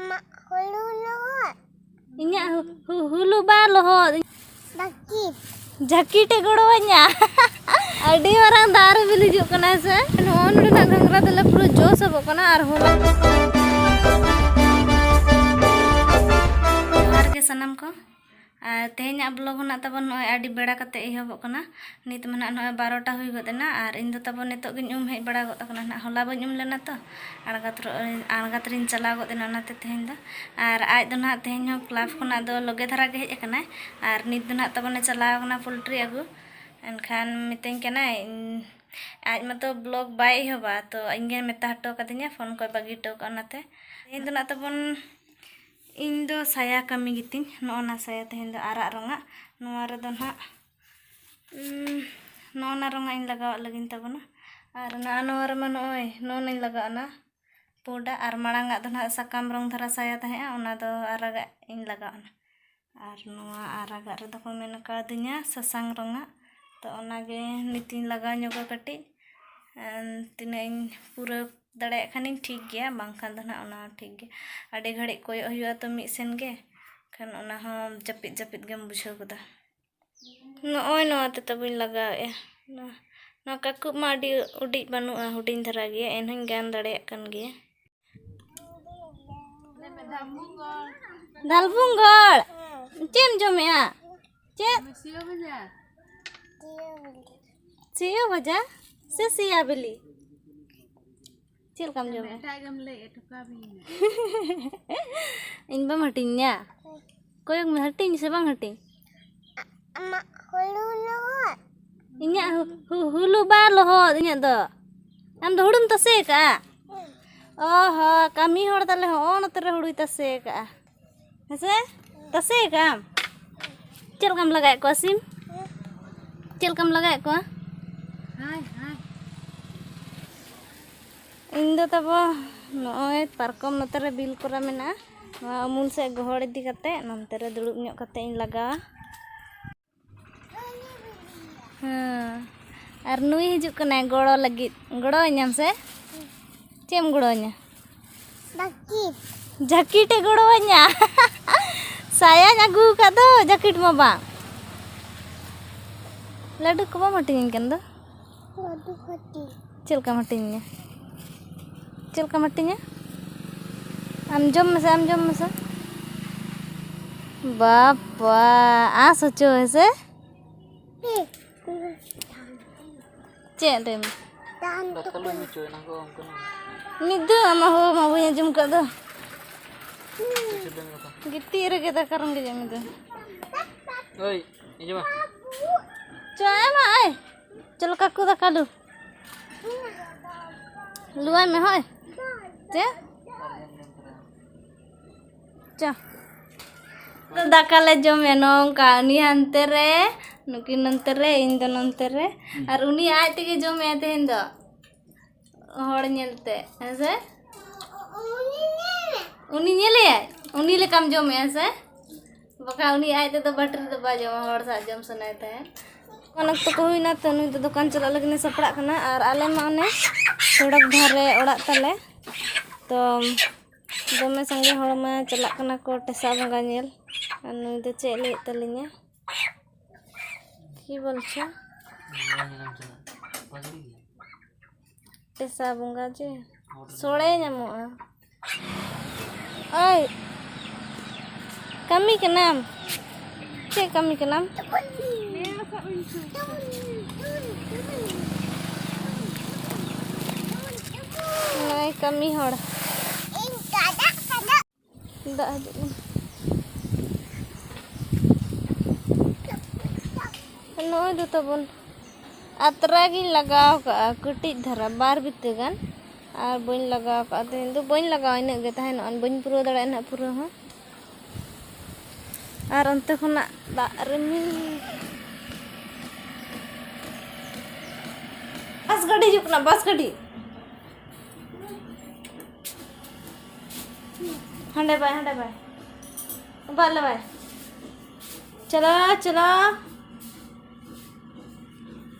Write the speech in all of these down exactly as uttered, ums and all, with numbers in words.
ᱟᱢᱟᱜ ᱦᱩᱲᱩ ᱞᱚᱦᱚᱫ᱾ ᱤᱧᱟᱹᱜ ᱦᱩ-, ᱦᱩ-, ᱦᱩᱞᱩ ᱵᱟ ᱞᱚᱦᱚᱫ᱾ ᱡᱟᱹᱠᱤᱴ᱾ ᱡᱟᱹᱠᱤᱴ ᱮ ᱜᱚᱲᱚᱣᱟᱹᱧᱟ᱾ ᱟᱹᱰᱤ ᱢᱟᱨᱟᱝ ᱫᱟᱜ ᱨᱮ ᱵᱤᱞ ᱦᱤᱡᱩᱜ ᱠᱟᱱᱟ ᱥᱮ᱾ ᱱᱚᱜᱼᱚ ᱱᱚᱰᱮᱱᱟᱜ ᱜᱷᱟᱸᱜᱽᱨᱟ ᱫᱚᱞᱮ ᱯᱩᱨᱟᱹ ᱡᱚ ᱥᱟᱵᱚᱜ ᱠᱟᱱᱟ ᱟᱨ ᱦᱚᱞᱟ᱾ ᱡᱚᱦᱟᱨ ᱜᱮ ᱥᱟᱱᱟᱢ ᱠᱚ᱾ ᱟᱨ ᱛᱮᱦᱮᱧᱟᱜ vlog ᱦᱚᱸ ᱱᱟᱜ ᱛᱟᱵᱚᱱ ᱱᱚᱜᱼᱚᱭ ᱟᱹᱰᱤ ᱵᱮᱲᱟ ᱠᱟᱛᱮ ᱮᱦᱚᱵᱚᱜ ᱠᱟᱱᱟ᱾ ᱱᱤᱛ ᱢᱟ ᱱᱟᱜ ᱱᱚᱜᱼᱚᱭ ᱵᱟᱨᱚᱴᱟ ᱦᱩᱭ ᱜᱚᱫ ᱮᱱᱟ ᱟᱨ ᱤᱧ ᱫᱚ ᱛᱟᱵᱚᱱ ᱱᱤᱛᱚᱜ ᱜᱤᱧ ᱩᱢ ᱦᱮᱡ ᱵᱟᱲᱟ ᱜᱚᱫ ᱟᱠᱟᱱᱟ ᱱᱟᱜ᱾ ᱦᱚᱞᱟ ᱵᱟᱹᱧ ᱩᱢ ᱞᱮᱱᱟ ᱛᱚ, ᱟᱬᱜᱟᱛ ᱨᱚ-, ᱟᱬᱜᱟᱛ ᱨᱤᱧ ᱪᱟᱞᱟᱣ ᱜᱚᱫ ᱮᱱᱟ, ᱚᱱᱟᱛᱮ ᱛᱮᱦᱮᱧ ᱫᱚ᱾ ᱟᱨ ᱟᱡ ᱫᱚ ᱱᱟᱜ ᱛᱮᱦᱮᱧ ᱦᱚᱸ ᱠᱞᱟᱵᱽ ᱠᱷᱚᱱᱟᱜ ᱫᱚ ᱞᱚᱜᱮ ᱫᱷᱟᱨᱟ ᱜᱮ ᱦᱮᱡ ᱟᱠᱟᱱᱟᱭ ᱟᱨ ᱱᱤᱛ ᱫᱚ ᱱᱟᱜ ᱛᱟᱵᱚᱱᱮ ᱪᱟᱞᱟᱣ ᱟᱠᱟᱱᱟ ᱯᱳᱞᱴᱨᱤ ᱟᱹᱜᱩ᱾ ᱮᱱᱠᱷᱟᱱ ᱢᱤᱛᱟᱹᱧ ᱠᱟᱱᱟᱭ, ᱤᱧ, ᱟᱡ ᱢᱟᱛᱚ vlog ᱵᱟᱭ ᱮᱦᱚᱵᱟ, ᱛᱚ ᱤᱧ ᱜᱮ ᱢᱮᱛᱟ ᱦᱚᱴᱚ ᱠᱟᱫᱤᱧᱟ, ᱯᱷᱳᱱ ᱠᱚᱭ ᱵᱟᱹᱜᱤ ᱦᱚᱴᱚ ᱠᱟᱜᱼᱟ, ᱚᱱᱟᱛᱮ᱾ ᱛᱮᱦᱮᱧ ᱫᱚ ᱱᱟᱜ ᱛᱟᱵᱚᱱ ᱤᱧ ᱫᱚ ᱥᱟᱭᱟ ᱠᱟᱹᱢᱤ ᱜᱮᱛᱤᱧ᱾ ᱱᱚᱜᱼᱚ ᱱᱟ ᱥᱟᱭᱟ ᱛᱮᱦᱮᱧ ᱫᱚ ᱟᱨᱟᱜ ᱨᱚᱝᱟᱜ᱾ ᱱᱚᱣᱟ ᱨᱮᱫᱚ ᱱᱟᱦᱟᱜ, ᱩᱸ, ᱱᱚᱜᱼᱚ ᱱᱟ ᱨᱚᱝᱟᱜ ᱤᱧ ᱞᱟᱜᱟᱣᱟᱜ ᱞᱟᱹᱜᱤᱫ ᱛᱟᱵᱚᱱᱟ᱾ ᱟᱨ ᱱᱚᱣᱟ, ᱱᱚᱣᱟ ᱨᱮᱢᱟ ᱱᱚᱜᱼᱚᱭ ᱱᱚᱜᱼᱚ ᱱᱟᱧ ᱞᱟᱜᱟᱣ ᱮᱱᱟ ᱯᱩᱸᱰᱟᱜ, ᱟᱨ ᱢᱟᱲᱟᱝᱟᱜ ᱫᱚ ᱱᱟᱦᱟᱜ ᱥᱟᱠᱟᱢ ᱨᱚᱝ ᱫᱷᱟᱨᱟ ᱥᱟᱭᱟ ᱛᱟᱦᱮᱸᱜᱼᱟ, ᱚᱱᱟ ᱫᱚ ᱟᱨᱟᱜᱟᱜ ᱤᱧ ᱞᱟᱜᱟᱣ ᱮᱱᱟ᱾ ᱟᱨ ᱱᱚᱣᱟ ᱟᱨᱟᱜᱟᱜ ᱨᱮᱫᱚ ᱠᱚ ᱢᱮᱱ ᱠᱟᱣᱫᱤᱧᱟ ᱥᱟᱥᱟᱝ ᱨᱚᱝᱟᱜ, ᱛᱚ ᱚᱱᱟᱜᱮ ᱱᱤᱛᱤᱧ ᱞᱟᱜᱟᱣ ᱧᱚᱜᱟ ᱠᱟᱹᱴᱤᱡ᱾ ᱟᱨ ᱛᱤᱱᱟᱹᱜ ᱤᱧ ᱯᱩᱨᱟᱹᱣ ᱫᱟᱲᱮᱭᱟᱜ ᱠᱷᱟᱱᱤᱧ ᱴᱷᱤᱠ ᱜᱮᱭᱟ, ᱵᱟᱝᱠᱷᱟᱱ ᱫᱚ ᱱᱟᱦᱟᱜ ᱚᱱᱟ ᱦᱚᱸ ᱴᱷᱤᱠ ᱜᱮᱭᱟ᱾ ᱟᱹᱰᱤ ᱜᱷᱟᱹᱲᱤᱡ ᱠᱚᱭᱚᱜ ᱦᱩᱭᱩᱜᱼᱟ ᱛᱚ ᱢᱤᱫ ᱥᱮᱱ ᱜᱮ, ᱠᱷᱟᱱ ᱚᱱᱟ ᱦᱚᱸ ᱡᱟᱹᱯᱤᱫ ᱡᱟᱹᱯᱤᱫ ᱜᱮᱢ ᱵᱩᱡᱷᱟᱹᱣ ᱜᱚᱫᱟ᱾ ᱱᱚᱜᱼᱚᱭ ᱱᱚᱣᱟ ᱛᱮ ᱛᱟᱵᱚᱧ ᱞᱟᱜᱟᱣᱮᱜᱼᱟ᱾ ᱱᱚᱣᱟ, ᱱᱚᱣᱟ ᱠᱟᱹᱠᱩᱵ ᱢᱟ ᱟᱹᱰᱤ ᱩᱰᱤᱡ ᱵᱟᱹᱱᱩᱜᱼᱟ, ᱦᱩᱰᱤᱧ ᱫᱷᱟᱨᱟ ᱜᱮᱭᱟ, ᱮᱱᱦᱚᱸᱧ ᱜᱟᱱ ᱫᱟᱲᱮᱭᱟᱜ ᱠᱟᱱ ᱜᱮᱭᱟ᱾ ᱫᱷᱟᱞᱵᱷᱩᱝᱜᱚᱲ, ᱪᱮᱫ ᱮᱢ ᱡᱚᱢᱮᱜᱼᱟ? ᱪᱮᱫ? ᱥᱮᱭᱳ ᱵᱷᱟᱡᱟ ᱥᱮ ᱥᱮᱭᱟ ᱵᱤᱞᱤ? ᱪᱮᱫ ᱞᱮᱠᱟᱢ ᱡᱚᱢᱮᱜᱼᱟ? ᱮᱴᱟᱜ ᱜᱮᱢ ᱞᱟᱹᱭ ᱮᱴᱠᱟ ᱵᱤᱧ᱾ ᱤᱧ ᱵᱟᱢ ᱦᱟᱹᱴᱤᱧᱟ? ᱠᱚᱭᱚᱜ ᱢᱮ, ᱦᱟᱹᱴᱤᱧ ᱥᱮ ᱵᱟᱝ ᱦᱟᱹᱴᱤᱧ? ᱟᱢᱟᱜ ᱦᱩᱲᱩ ᱞᱚᱦᱚᱫ᱾ ᱤᱧᱟᱹᱜ ᱦᱩ-, ᱦᱩ-, ᱦᱩᱞᱩ ᱵᱟ ᱞᱚᱦᱚᱫ ᱤᱧᱟᱹᱜ ᱫᱚ᱾ ᱟᱢ ᱫᱚ ᱦᱩᱲᱩᱢ ᱛᱟᱥᱮ ᱟᱠᱟᱜᱼᱟ? ᱚ ᱦᱚᱸ, ᱠᱟᱹᱢᱤ ᱦᱚᱲ ᱛᱟᱞᱮ ᱦᱚᱸᱜᱼᱚ ᱱᱚᱛᱮ ᱨᱮ ᱦᱩᱲᱩᱭ ᱛᱟᱥᱮ ᱟᱠᱟᱜᱼᱟ᱾ ᱦᱮᱸᱥᱮ? ᱛᱟᱥᱮ ᱟᱠᱟᱜᱼᱟᱢ? ᱪᱮᱫ ᱞᱮᱠᱟᱢ ᱞᱟᱜᱟᱭᱮᱫ ᱠᱚᱣᱟ ᱥᱤᱢ? ᱪᱮᱫ ᱞᱮᱠᱟᱢ ᱞᱟᱜᱟᱭᱮᱫ ᱠᱚᱣᱟ? ᱦᱟᱭ, ᱦᱟᱭ᱾ ᱤᱧ ᱫᱚ ᱛᱟᱵᱚ ᱱᱚᱜᱼᱚᱭ ᱯᱟᱨᱠᱚᱢ ᱱᱚᱛᱮ ᱨᱮ ᱵᱤᱞ ᱠᱚᱨᱟ ᱢᱮᱱᱟᱜᱼᱟ᱾ ᱱᱚᱣᱟ ᱩᱢᱩᱞ ᱥᱮᱫ ᱜᱚᱦᱚᱲ ᱤᱫᱤ ᱠᱟᱛᱮ ᱱᱚᱱᱛᱮ ᱨᱮ ᱫᱩᱲᱩᱵ ᱧᱚᱜ ᱠᱟᱛᱮ ᱤᱧ ᱞᱟᱜᱟᱣᱟ᱾ ᱦᱮᱸ, ᱟᱨ ᱱᱩᱭ ᱦᱤᱡᱩᱜ ᱠᱟᱱᱟᱭ ᱜᱚᱲᱚ ᱞᱟᱹᱜᱤᱫ᱾ ᱜᱚᱲᱚᱣᱟᱹᱧᱟᱢ ᱥᱮ? ᱪᱮᱫ ᱮᱢ ᱜᱚᱲᱚᱣᱟᱹᱧᱟ? ᱡᱟᱹᱠᱤᱴ᱾ ᱡᱟᱹᱠᱤᱴ ᱮ ᱜᱚᱲᱚᱣᱟᱹᱧᱟ᱾ ᱥᱟᱭᱟᱧ ᱟᱹᱜᱩ ᱟᱠᱟᱫ ᱫᱚ, ᱡᱟᱹᱠᱤᱴ ᱢᱟ ᱵᱟᱝ᱾ ᱞᱟᱹᱰᱩ ᱠᱚ ᱵᱟᱢ ᱦᱟᱹᱴᱤᱧᱟᱹᱧ ᱠᱟᱱ ᱫᱚ? ᱞᱟᱹᱰᱩ ᱦᱟᱹᱴᱤᱧ᱾ ᱪᱮᱫ ᱞᱮᱠᱟᱢ ᱦᱟᱹᱴᱤᱧᱟᱹ? ᱪᱮᱫ ᱞᱮᱠᱟᱢ ᱦᱟᱹᱴᱤᱧᱟ? ᱟᱢ ᱡᱚᱢ ᱢᱮᱥᱮ, ᱟᱢ ᱡᱚᱢ ᱢᱮᱥᱮ᱾ ᱵᱟᱯᱟ, ᱟᱸᱥ ᱦᱚᱪᱚ ᱦᱮᱸ ᱥᱮ? ᱦᱮᱸ᱾ ᱪᱮᱫ ᱨᱮᱢ? ᱫᱟᱠᱟ ᱞᱩ ᱢᱮ ᱪᱚᱭ, ᱚᱱᱟ ᱠᱚ ᱚᱱᱠᱟᱱᱟᱜ᱾ ᱢᱤᱫ ᱫᱚ ᱟᱢᱟᱜ ᱦᱚᱸ ᱢᱟ ᱵᱟᱹᱧ ᱟᱸᱡᱚᱢ ᱠᱟᱜ ᱫᱚ᱾ ᱪᱮᱫ ᱞᱟᱹᱭ ᱢᱮ ᱜᱟᱯᱟ? ᱜᱤᱛᱤᱡ ᱨᱮᱜᱮ ᱫᱟᱠᱟ ᱨᱮᱸᱜᱮᱡ ᱢᱮ ᱫᱚ᱾ ᱳᱭ, ᱤᱧ ᱡᱚᱢᱟ᱾ ᱪᱚ ᱮᱢᱟ, ᱳᱭ᱾ ᱪᱚᱞᱚ ᱠᱟᱠᱩ ᱫᱟᱠᱟ ᱞᱩ᱾ ᱞᱩᱣᱟᱭ ᱢᱮ, ᱦᱳᱭ᱾ ᱪᱮᱫ? ᱪᱚ᱾ ᱫᱟᱠᱟ ᱞᱮ ᱡᱚᱢᱮᱫ ᱱᱚᱝᱠᱟ, ᱩᱱᱤ ᱦᱟᱱᱛᱮ ᱨᱮ, ᱱᱩᱠᱤᱱ ᱱᱚᱱᱛᱮ ᱨᱮ, ᱤᱧ ᱫᱚ ᱱᱚᱱᱛᱮ ᱨᱮ᱾ ᱟᱨ ᱩᱱᱤ ᱟᱡ ᱛᱮᱜᱮ ᱡᱚᱢᱮᱫ ᱛᱮᱦᱮᱧ ᱫᱚ᱾ ᱦᱚᱲ ᱧᱮᱞᱛᱮ, ᱦᱮᱸ ᱥᱮ? ᱩᱱᱤ ᱧᱮᱞᱮᱭᱟᱭ? ᱩᱱᱤ ᱞᱮᱠᱟᱢ ᱡᱚᱢᱮᱫᱼᱟ ᱥᱮ? ᱵᱟᱠᱷᱟᱱ ᱩᱱᱤ ᱟᱡ ᱛᱮᱫᱚ ᱵᱟᱹᱴᱤ ᱨᱮᱫᱚ ᱵᱟᱭ ᱡᱚᱢᱟ, ᱦᱚᱲ ᱥᱟᱶ ᱡᱚᱢ ᱥᱟᱱᱟᱭ ᱛᱟᱭᱟ᱾ ᱚᱱᱟ ᱚᱠᱛᱚ ᱠᱚ ᱦᱩᱭᱱᱟ, ᱛᱚ ᱱᱩᱭ ᱫᱚ ᱫᱚᱠᱟᱱ ᱪᱟᱞᱟᱜ ᱞᱟᱹᱜᱤᱫ ᱮ ᱥᱟᱯᱲᱟᱜ ᱠᱟᱱᱟ᱾ ᱟᱨ ᱟᱞᱮ ᱢᱟ ᱚᱱᱮ ᱥᱚᱲᱚᱠ ᱫᱷᱟᱨᱮ ᱚᱲᱟᱜ ᱛᱟᱞᱮ, ᱛᱚ ᱫᱚᱢᱮ ᱥᱟᱸᱜᱮ ᱦᱚᱲ ᱢᱟ ᱪᱟᱞᱟᱜ ᱠᱟᱱᱟ ᱠᱚ ᱴᱮᱥᱟ ᱵᱚᱸᱜᱟ ᱧᱮᱞ᱾ ᱟᱨ ᱱᱩᱭ ᱫᱚ ᱪᱮᱫ ᱞᱟᱹᱭᱮᱫ ᱛᱟᱹᱞᱤᱧᱟ? ᱠᱤ ᱵᱚᱞᱪᱷᱟ? ᱴᱮᱥᱟ ᱵᱚᱸᱜᱟ ᱡᱮ ᱥᱚᱲᱮ ᱧᱟᱢᱚᱜᱼᱟ᱾ ᱳᱭ, ᱠᱟᱹᱢᱤ ᱠᱟᱱᱟᱢ? ᱪᱮᱫ ᱠᱟᱹᱢᱤ ᱠᱟᱱᱟᱢ? ᱱᱚᱜᱼᱚᱭ ᱠᱟᱹᱢᱤ ᱦᱚᱲ᱾ ᱫᱟᱜ ᱦᱤᱡᱩᱜ ᱠᱟᱱᱟ᱾ ᱱᱚᱜᱼᱚᱭ ᱫᱚ ᱛᱟᱵᱚᱱ ᱟᱛᱨᱟ ᱜᱤᱧ ᱞᱟᱜᱟᱣ ᱠᱟᱜᱼᱟ, ᱠᱟᱹᱴᱤᱡ ᱫᱷᱟᱨᱟ, ᱵᱟᱨ ᱵᱤᱛᱟᱹ ᱜᱟᱱ, ᱟᱨ ᱵᱟᱹᱧ ᱞᱟᱜᱟᱣ ᱠᱟᱜᱼᱟ᱾ ᱛᱮᱦᱮᱧ ᱫᱚ ᱵᱟᱹᱧ ᱞᱟᱜᱟᱣᱟ, ᱤᱱᱟᱹᱜ ᱜᱮ ᱛᱟᱦᱮᱱᱚᱜᱼᱟ, ᱵᱟᱹᱧ ᱯᱩᱨᱟᱹᱣ ᱫᱟᱲᱮᱭᱟᱜᱼᱟ ᱱᱟᱦᱟᱜ ᱯᱩᱨᱟᱹ ᱦᱚᱸ᱾ ᱟᱨ ᱚᱱᱛᱮ ᱠᱷᱚᱱᱟᱜ ᱫᱟᱜ ᱨᱤᱢᱤᱞ, ᱵᱟᱥ ᱜᱟᱹᱰᱤ ᱦᱤᱡᱩᱜ ᱠᱟᱱᱟ, ᱵᱟᱥ ᱜᱟᱹᱰᱤ᱾ ᱦᱟᱸᱰᱮ ᱵᱟᱭ, ᱦᱟᱸᱰᱮ ᱵᱟᱭ᱾ ᱵᱟᱞᱮ ᱵᱟᱭ᱾ ᱪᱟᱞᱟ, ᱪᱟᱞᱟ᱾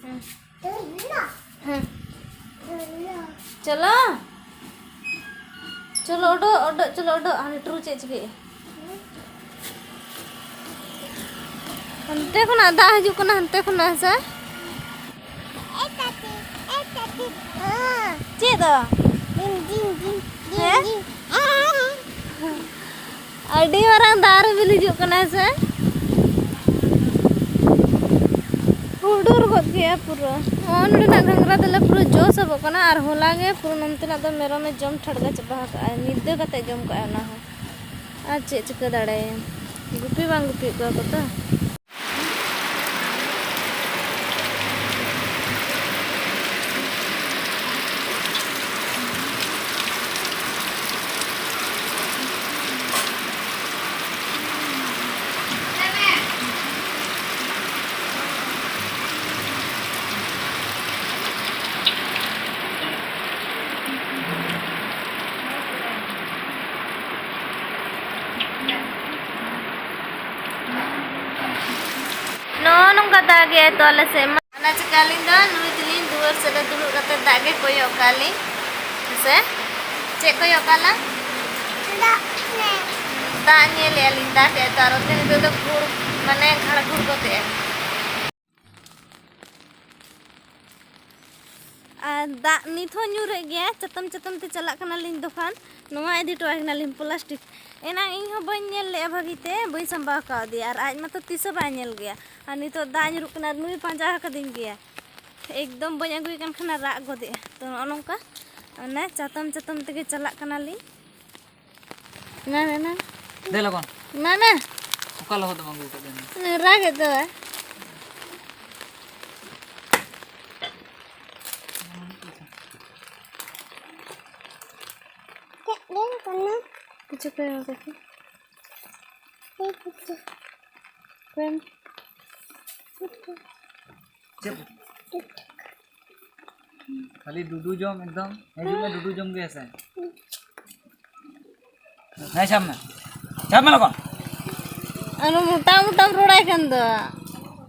ᱦᱮᱸ᱾ ᱦᱮᱸ᱾ ᱪᱟᱞᱟ᱾ ᱪᱚᱞᱚ ᱚᱰᱚᱜ, ᱚᱰᱚᱜ, ᱪᱚᱞᱚ ᱚᱰᱚᱜ᱾ ᱦᱟᱱᱮ ᱴᱨᱩ ᱪᱮᱫ ᱪᱤᱠᱟᱹᱭᱮᱫᱼᱟ? ᱦᱟᱱᱛᱮ ᱠᱷᱚᱱᱟᱜ ᱫᱟᱜ ᱦᱤᱡᱩᱜ ᱠᱟᱱᱟ, ᱦᱟᱱᱛᱮ ᱠᱷᱚᱱᱟᱜ, ᱦᱮᱸ ᱥᱮ? ᱪᱮᱫ ᱫᱚ? ᱦᱮᱸ? ᱟᱹᱰᱤ ᱢᱟᱨᱟᱝ ᱫᱟᱜ ᱨᱤᱢᱤᱞ ᱦᱤᱡᱩᱜ ᱠᱟᱱᱟ, ᱦᱮᱸ ᱥᱮ? ᱦᱩᱰᱩᱨ ᱜᱚᱫ ᱠᱮᱜᱼᱟ ᱯᱩᱨᱟᱹ᱾ ᱱᱚᱜᱼᱚ ᱱᱚᱰᱮᱱᱟᱜ ᱜᱷᱟᱸᱜᱽᱨᱟ ᱫᱚᱞᱮ ᱯᱩᱨᱟᱹ ᱡᱚ ᱥᱟᱵᱚᱜ ᱠᱟᱱᱟ, ᱟᱨ ᱦᱚᱞᱟ ᱜᱮ ᱯᱩᱨᱟᱹ ᱱᱚᱱᱛᱮᱱᱟᱜ ᱫᱚ ᱢᱮᱨᱚᱢᱮ ᱡᱚᱢ ᱴᱷᱟᱲᱜᱟ ᱪᱟᱵᱟ ᱟᱠᱟᱫᱼᱟᱭ, ᱧᱤᱫᱟᱹ ᱠᱟᱛᱮ ᱡᱚᱢ ᱠᱟᱜᱼᱟᱭ ᱚᱱᱟ ᱦᱚᱸ᱾ ᱟᱨ ᱪᱮᱫ ᱪᱤᱠᱟᱹ ᱫᱟᱲᱮᱭᱟᱭᱟ, ᱜᱩᱯᱤ ᱵᱟᱝ ᱜᱩᱯᱤᱭᱮᱫ ᱠᱚᱣᱟ ᱠᱚ ᱛᱚ᱾ ᱱᱚᱜᱼᱚ ᱱᱚᱝᱠᱟ ᱫᱟᱜᱮᱜᱼᱟᱭ ᱛᱚ ᱟᱞᱮ ᱥᱮᱫ ᱢᱟ᱾ ᱚᱱᱟ ᱪᱤᱠᱟᱹ ᱟᱹᱞᱤᱧ ᱫᱚ ᱱᱩᱭ ᱛᱟᱹᱞᱤᱧ ᱫᱩᱣᱟᱹᱨ ᱥᱮᱫ ᱨᱮ ᱫᱩᱲᱩᱵ ᱠᱟᱛᱮ ᱫᱟᱜ ᱜᱮ ᱠᱚᱭᱚᱜ ᱠᱟᱜᱼᱟ ᱞᱤᱧ᱾ ᱦᱮᱸᱥᱮ? ᱪᱮᱫ ᱠᱚᱭᱚᱜ ᱠᱟᱜ ᱞᱟᱝ? ᱫᱟᱜ ᱧᱮᱞᱮᱜᱼᱟ ᱞᱤᱧ, ᱫᱟᱜᱮᱜᱼᱟᱭ ᱛᱚ, ᱟᱨ ᱚᱱᱛᱮ ᱱᱤᱛᱚᱜ ᱫᱚ ᱜᱷᱩᱨ, ᱢᱟᱱᱮ ᱜᱷᱟᱲ ᱜᱷᱩᱨ ᱜᱚᱫᱮᱜᱼᱟᱭ᱾ ᱟᱨ ᱫᱟᱜ ᱱᱤᱛ ᱦᱚᱸ ᱧᱩᱨᱮᱜ ᱜᱮᱭᱟ, ᱪᱟᱛᱚᱢ ᱪᱟᱛᱚᱢ ᱛᱮ ᱪᱟᱞᱟᱜ ᱠᱟᱱᱟᱞᱤᱧ ᱫᱚᱠᱟᱱ᱾ ᱱᱚᱣᱟ ᱤᱫᱤ ᱦᱚᱴᱚ ᱟᱭ ᱠᱟᱱᱟᱞᱤᱧ ᱯᱞᱟᱥᱴᱤᱠ᱾ ᱮᱱᱟᱝ ᱤᱧ ᱦᱚᱸ ᱵᱟᱹᱧ ᱧᱮᱞ ᱞᱮᱜᱼᱟ ᱵᱷᱟᱹᱜᱤ ᱛᱮ, ᱵᱟᱹᱧ ᱥᱟᱢᱵᱟᱣ ᱠᱟᱣᱫᱮᱭᱟ, ᱟᱨ ᱟᱡ ᱢᱟᱛᱚ ᱛᱤᱥ ᱦᱚᱸ ᱵᱟᱭ ᱧᱮᱞ ᱜᱮᱭᱟ᱾ ᱟᱨ ᱱᱤᱛᱚᱜ ᱫᱟᱜ ᱧᱩᱨᱩᱜ ᱠᱟᱱᱟ, ᱟᱨ ᱱᱩᱭ ᱯᱟᱸᱡᱟ ᱟᱠᱟᱫᱤᱧ ᱜᱮᱭᱟ᱾ ᱮᱠᱫᱚᱢ ᱵᱟᱹᱧ ᱟᱹᱜᱩᱭ ᱠᱟᱱ ᱠᱷᱟᱱ ᱨᱟᱜ ᱜᱚᱫᱮᱜᱼᱟ᱾ ᱛᱚ ᱱᱚᱜᱼᱚ ᱱᱚᱝᱠᱟ ᱚᱱᱮ ᱪᱟᱛᱚᱢ ᱪᱟᱛᱚᱢ ᱛᱮᱜᱮ ᱪᱟᱞᱟᱜ ᱠᱟᱱᱟᱞᱤᱧ᱾ ᱮᱢᱟᱭ ᱢᱮ, ᱮᱢᱟᱭ ᱢᱮ᱾ ᱫᱮ ᱞᱚᱜᱚᱱ᱾ ᱮᱢᱟᱭ ᱢᱮ᱾ ᱚᱠᱟ ᱞᱚᱦᱚᱫ ᱮᱢ ᱟᱹᱜᱩ ᱠᱟᱫᱟ? ᱨᱟᱜᱮᱫ ᱫᱚᱭ᱾ ᱪᱮᱫ ᱞᱟᱹᱭ ᱠᱟᱱᱟ? ᱠᱤᱪᱷᱩ ᱠᱚ ᱮᱢ ᱠᱟᱛᱮ᱾ ᱪᱮᱫ ᱠᱤᱪᱷᱩ? ᱠᱚ ᱮᱢ᱾ ᱪᱮᱫ? ᱠᱷᱟᱹᱞᱤ ᱰᱩᱰᱩ ᱡᱚᱢ ᱮᱠᱫᱚᱢ᱾ ᱦᱤᱡᱩᱜ ᱢᱮ, ᱰᱩᱰᱩ ᱡᱚᱢ ᱜᱮ ᱦᱮᱸ ᱥᱮ? ᱦᱮᱸ, ᱥᱟᱵ ᱢᱮ᱾ ᱥᱟᱵ ᱢᱮ ᱞᱚᱜᱚᱱ᱾ ᱟᱨ ᱢᱚᱴᱟ ᱢᱚᱴᱟᱢ ᱨᱚᱲᱟᱭ ᱠᱟᱱ ᱫᱚ᱾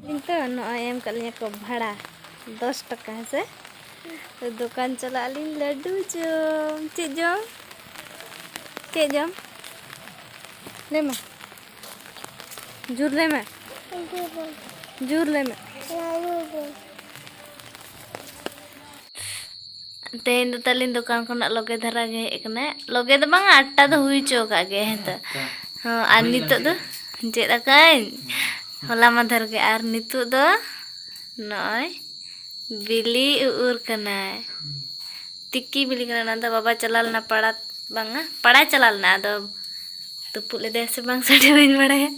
ᱤᱧ ᱛᱚ ᱱᱚᱜᱼᱚᱭ ᱮᱢ ᱠᱟᱜ ᱞᱤᱧᱟ ᱠᱚ ᱵᱷᱟᱲᱟ ᱫᱚᱥ ᱴᱟᱠᱟ, ᱦᱮᱸ ᱥᱮ? ᱛᱚ ᱫᱚᱠᱟᱱ ᱪᱟᱞᱟᱜ ᱟᱹᱞᱤᱧ ᱞᱟᱹᱰᱩ ᱡᱚᱢ᱾ ᱪᱮᱫ ᱡᱚᱢ? ᱪᱮᱫ ᱡᱚᱢ? ᱞᱟᱹᱭ ᱢᱮ᱾ ᱡᱳᱨ ᱞᱟᱹᱭ ᱢᱮ᱾ ᱡᱳᱨ ᱞᱟᱹᱭ ᱢᱮ᱾ ᱛᱮᱦᱮᱧ ᱫᱚ ᱛᱟᱹᱞᱤᱧ ᱫᱚᱠᱟᱱ ᱠᱷᱚᱱᱟᱜ ᱞᱚᱜᱮ ᱫᱷᱟᱨᱟ ᱜᱮ ᱦᱮᱡ ᱟᱠᱟᱱᱟ᱾ ᱞᱚᱜᱮ ᱫᱚ ᱵᱟᱝᱟ, ᱟᱴᱴᱟ ᱫᱚ ᱦᱩᱭ ᱦᱚᱪᱚ ᱟᱠᱟᱫ ᱜᱮ ᱦᱮᱸᱛᱚ᱾ ᱦᱚᱸ, ᱟᱨ ᱱᱤᱛᱚᱜ ᱫᱚ ᱪᱮᱫ ᱟᱠᱟᱜᱼᱟᱹᱧ? ᱦᱚᱞᱟ ᱢᱟᱫᱷᱮᱨ ᱜᱮ᱾ ᱟᱨ ᱱᱤᱛᱚᱜ ᱫᱚ ᱱᱚᱜᱼᱚᱭ ᱵᱤᱞᱤ ᱩᱨ ᱠᱟᱱᱟᱭ᱾ ᱛᱤᱠᱤ ᱵᱤᱞᱤ ᱠᱟᱱᱟ᱾ ᱚᱱᱟ ᱫᱚ ᱵᱟᱵᱟ ᱪᱟᱞᱟᱣ ᱞᱮᱱᱟ ᱯᱟᱲᱟ, ᱵᱟᱝᱟ, ᱯᱟᱲᱟᱭ ᱪᱟᱞᱟᱣ ᱞᱮᱱᱟ᱾ ᱟᱫᱚ ᱛᱩᱯᱩᱫ ᱞᱮᱫᱟᱭ ᱥᱮ ᱵᱟᱝ ᱥᱟᱰᱮ ᱵᱟᱹᱧ ᱵᱟᱲᱟᱭᱟ᱾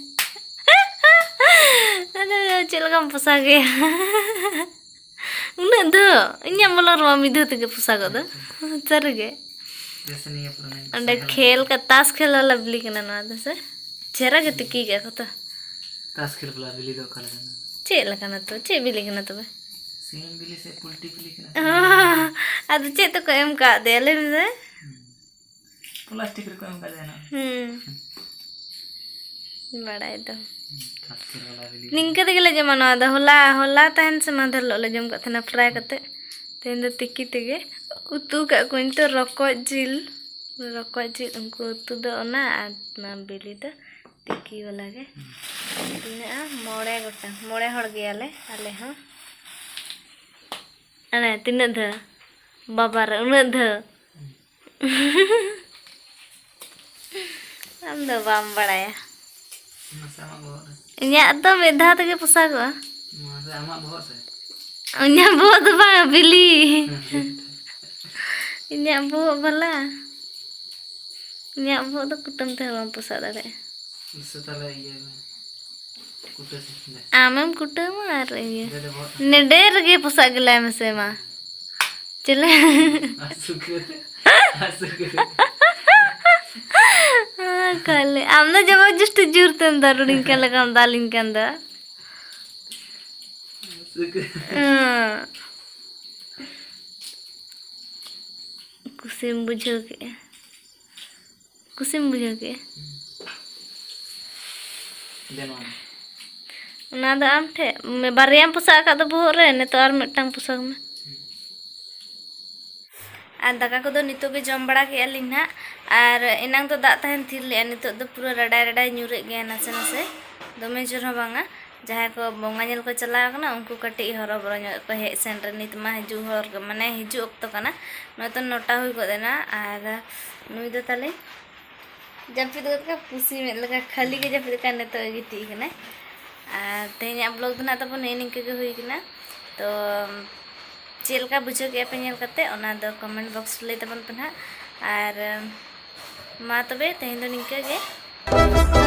ᱟᱫᱚ ᱪᱮᱫ ᱞᱮᱠᱟᱢ ᱯᱚᱥᱟᱜᱮᱭᱟ? ᱩᱱᱟᱹᱜ ᱫᱚ ᱤᱧᱟᱹᱜ ᱢᱚᱞᱚᱝ ᱨᱮᱢᱟ ᱢᱤᱫ ᱫᱷᱟᱣ ᱛᱮᱜᱮ ᱯᱚᱥᱟᱜᱚᱜ ᱫᱚ᱾ ᱥᱟᱹᱨᱤᱜᱮ᱾ ᱚᱸᱰᱮ ᱠᱷᱮᱞ ᱠᱟ-, ᱛᱟᱥ ᱠᱷᱮᱞ ᱵᱟᱞᱟ ᱵᱤᱞᱤ ᱠᱟᱱᱟ ᱱᱚᱣᱟ ᱫᱚ ᱥᱮ? ᱪᱮᱦᱨᱟ ᱜᱮ ᱛᱤᱠᱤ ᱠᱟᱜᱼᱟ ᱠᱚ ᱛᱚ᱾ ᱛᱟᱥ ᱠᱷᱮᱞ ᱵᱟᱞᱟ ᱵᱤᱞᱤ ᱫᱚ ᱚᱠᱟ ᱞᱮᱠᱟᱱᱟ? ᱪᱮᱫ ᱞᱮᱠᱟᱱᱟ ᱛᱚᱵᱮ? ᱪᱮᱫ ᱵᱤᱞᱤ ᱠᱟᱱᱟ ᱛᱚᱵᱮ? ᱥᱤᱢ ᱵᱤᱞᱤ ᱥᱮ ᱯᱳᱞᱴᱤ ᱵᱤᱞᱤ ᱠᱟᱱᱟ? ᱟᱫᱚ ᱪᱮᱫ ᱛᱮᱠᱚ ᱮᱢ ᱠᱟᱜ ᱫᱮᱭᱟ ᱞᱟᱹᱭ ᱢᱮᱥᱮ? ᱯᱞᱟᱥᱴᱤᱠ ᱨᱮᱠᱚ ᱮᱢ ᱠᱟᱜ ᱫᱮᱭᱟ ᱱᱟᱜ᱾ ᱦᱩᱸ᱾ ᱵᱟᱲᱟᱭ ᱫᱚ᱾ ᱛᱟᱥ ᱠᱷᱮᱞ ᱵᱟᱞᱟ ᱵᱤᱞᱤ᱾ ᱱᱤᱝᱠᱟᱹ ᱛᱮᱜᱮ ᱞᱮ ᱡᱚᱢᱟ ᱱᱚᱣᱟ ᱫᱚ᱾ ᱦᱚᱞᱟ, ᱦᱚᱞᱟ ᱛᱟᱦᱮᱱ ᱥᱮ ᱢᱟᱫᱷᱮᱨ ᱦᱤᱞᱳᱜ ᱞᱮ ᱡᱚᱢ ᱠᱟᱜ ᱛᱟᱦᱮᱱᱟ fry ᱠᱟᱛᱮ᱾ ᱛᱮᱦᱮᱧ ᱫᱚ ᱛᱤᱠᱤ ᱛᱮᱜᱮ᱾ ᱩᱛᱩ ᱠᱟᱜ ᱠᱚᱣᱟᱹᱧ ᱛᱚ ᱨᱚᱠᱚᱡ ᱡᱤᱞ᱾ ᱨᱚᱠᱚᱡ ᱡᱤᱞ ᱩᱱᱠᱩ ᱩᱛᱩ ᱫᱚ ᱚᱱᱟ, ᱟᱨ ᱱᱚᱣᱟ ᱵᱤᱞᱤ ᱫᱚ ᱛᱤᱠᱤ ᱵᱟᱞᱟ ᱜᱮ᱾ ᱛᱤᱱᱟᱹᱜᱼᱟ? ᱢᱚᱬᱮ ᱜᱚᱴᱟᱝ, ᱢᱚᱬᱮ ᱦᱚᱲ ᱜᱮᱭᱟᱞᱮ ᱟᱞᱮ ᱦᱚᱸ᱾ ᱟᱞᱮ ᱛᱤᱱᱟᱹᱜ ᱫᱷᱟᱹ? ᱵᱟᱵᱟᱨᱮ, ᱩᱱᱟᱹᱜ ᱫᱷᱟᱹ᱾ ᱟᱢ ᱫᱚ ᱵᱟᱢ ᱵᱟᱲᱟᱭᱟ᱾ ᱢᱟᱥᱮ ᱟᱢᱟᱜ ᱵᱚᱦᱚᱜ ᱨᱮ᱾ ᱤᱧᱟᱹᱜ ᱫᱚ ᱢᱤᱫ ᱫᱷᱟᱣ ᱛᱮᱜᱮ ᱯᱚᱥᱟᱜᱚᱜᱼᱟ᱾ ᱢᱟᱥᱮ ᱟᱢᱟᱜ ᱵᱚᱦᱚᱜ ᱥᱮ᱾ ᱤᱧᱟᱹᱜ ᱵᱚᱦᱚᱜ ᱫᱚ ᱵᱟᱝ, ᱵᱤᱞᱤ᱾ ᱤᱧᱟᱹᱜ ᱵᱚᱦᱚᱜ ᱵᱟᱞᱟ᱾ ᱤᱧᱟᱹᱜ ᱵᱚᱦᱚᱜ ᱫᱚ ᱠᱩᱴᱟᱹᱢ ᱛᱮᱦᱚᱸ ᱵᱟᱢ ᱯᱚᱥᱟᱜ ᱫᱟᱲᱮᱭᱟᱜᱼᱟ᱾ ᱥᱮ ᱛᱟᱦᱞᱮ ᱤᱭᱟᱹ ᱢᱮ᱾ ᱠᱩᱴᱟᱹ ᱥᱮ ᱫᱮ᱾ ᱟᱢᱮᱢ ᱠᱩᱴᱟᱹᱢᱟ ᱟᱨ ᱤᱭᱟᱹ᱾ ᱫᱮ, ᱫᱮ, ᱵᱚᱦᱚᱜ ᱛᱟᱢ᱾ ᱱᱮᱰᱮ ᱨᱮᱜᱮ ᱯᱚᱥᱟᱜ ᱜᱮᱞᱟᱭ ᱢᱮᱥᱮ ᱢᱟ᱾ ᱪᱮᱞᱮ? ᱟᱨ ᱥᱩᱠᱟᱹ᱾ ᱟᱨ ᱥᱩᱠᱟᱹ᱾ ᱠᱷᱟᱹᱞᱤ ᱟᱢ ᱫᱚ ᱡᱚᱵᱚᱨ ᱡᱚᱥᱛᱤ ᱡᱳᱨ ᱛᱮᱢ ᱫᱟᱞ ᱠᱟᱱ ᱞᱮᱠᱟᱢ ᱫᱟᱞᱤᱧ ᱠᱟᱱ ᱫᱚ᱾ ᱥᱩᱠᱟᱹ᱾ ᱦᱮᱸ᱾ ᱠᱩᱥᱤᱢ ᱵᱩᱡᱷᱟᱹᱣ ᱠᱮᱜᱼᱟ᱾ ᱠᱩᱥᱤᱢ ᱵᱩᱡᱷᱟᱹᱣ ᱠᱮᱜᱼᱟ᱾ ᱫᱮ ᱱᱚᱣᱟ᱾ ᱚᱱᱟ ᱫᱚ ᱟᱢ ᱴᱷᱮᱡ, ᱢᱮ-, ᱵᱟᱨᱭᱟᱢ ᱯᱚᱥᱟᱜ ᱟᱠᱟᱫ ᱫᱚ ᱵᱚᱦᱚᱜ ᱨᱮ, ᱱᱤᱛᱚᱜ ᱟᱨ ᱢᱤᱫᱴᱟᱝ ᱯᱚᱥᱟᱜᱽ ᱢᱮ᱾ ᱟᱨ ᱫᱟᱠᱟ ᱠᱚᱫᱚ ᱱᱤᱛᱚᱜ ᱜᱮ ᱡᱚᱢ ᱵᱟᱲᱟ ᱠᱮᱜᱼᱟ ᱞᱤᱧ ᱱᱟᱦᱟᱜ᱾ ᱟᱨ ᱮᱱᱟᱝ ᱫᱚ ᱫᱟᱜ ᱛᱟᱦᱮᱱ ᱛᱷᱤᱨ ᱞᱮᱜᱼᱟ, ᱱᱤᱛᱚᱜ ᱫᱚ ᱯᱩᱨᱟᱹ ᱨᱟᱰᱟᱭ ᱨᱟᱰᱟᱭ ᱧᱩᱨᱮᱫ ᱜᱮᱭᱟ ᱱᱟᱥᱮ ᱱᱟᱥᱮ, ᱫᱚᱢᱮ ᱡᱳᱨ ᱦᱚᱸ ᱵᱟᱝᱟ᱾ ᱡᱟᱦᱟᱸᱭ ᱠᱚ ᱵᱚᱸᱜᱟ ᱧᱮᱞ ᱠᱚ ᱪᱟᱞᱟᱣ ᱠᱟᱱᱟ, ᱩᱱᱠᱩ ᱠᱟᱹᱴᱤᱡ ᱦᱚᱨᱚᱵᱚᱨᱚ ᱧᱚᱜ ᱠᱚ ᱦᱮᱡ ᱥᱮᱱ ᱨᱮ᱾ ᱱᱤᱛ ᱢᱟ ᱦᱤᱡᱩᱜ ᱦᱚᱨ, ᱢᱟᱱᱮ ᱦᱤᱡᱩᱜ ᱚᱠᱛᱚ ᱠᱟᱱᱟ, ᱱᱚᱜᱼᱚᱭ ᱛᱚ ᱱᱚᱴᱟ ᱦᱩᱭ ᱜᱚᱫ ᱮᱱᱟ᱾ ᱟᱨ ᱱᱩᱭ ᱫᱚ ᱛᱟᱞᱮ ᱡᱟᱹᱯᱤᱫ ᱜᱚᱫ ᱠᱟᱜ, ᱯᱩᱥᱤ ᱢᱮᱫ ᱞᱮᱠᱟ ᱠᱷᱟᱹᱞᱤ ᱜᱮ ᱡᱟᱹᱯᱤᱫ ᱠᱟᱜ, ᱱᱤᱛᱚᱜ ᱮ ᱜᱤᱛᱤᱡ ᱠᱟᱱᱟᱭ᱾ ᱟᱨ ᱛᱮᱦᱮᱧᱟᱜ vlog ᱫᱚ ᱱᱟᱜ ᱛᱟᱵᱚᱱ ᱱᱮᱜᱼᱮ ᱱᱤᱝᱠᱟᱹ ᱜᱮ ᱦᱩᱭ ᱠᱟᱱᱟ᱾ ᱛᱚ ᱪᱮᱫ ᱞᱮᱠᱟ ᱵᱩᱡᱷᱟᱹᱣ ᱠᱮᱫᱼᱟ ᱯᱮ ᱧᱮᱞ ᱠᱟᱛᱮ, ᱚᱱᱟ ᱫᱚ comment box ᱨᱮ ᱞᱟᱹᱭ ᱛᱟᱵᱚᱱ ᱯᱮ ᱱᱟᱦᱟᱜ᱾ ᱟᱨ ᱢᱟ ᱛᱚᱵᱮ ᱛᱮᱦᱮᱧ ᱫᱚ ᱱᱤᱝᱠᱟᱹ ᱜᱮ᱾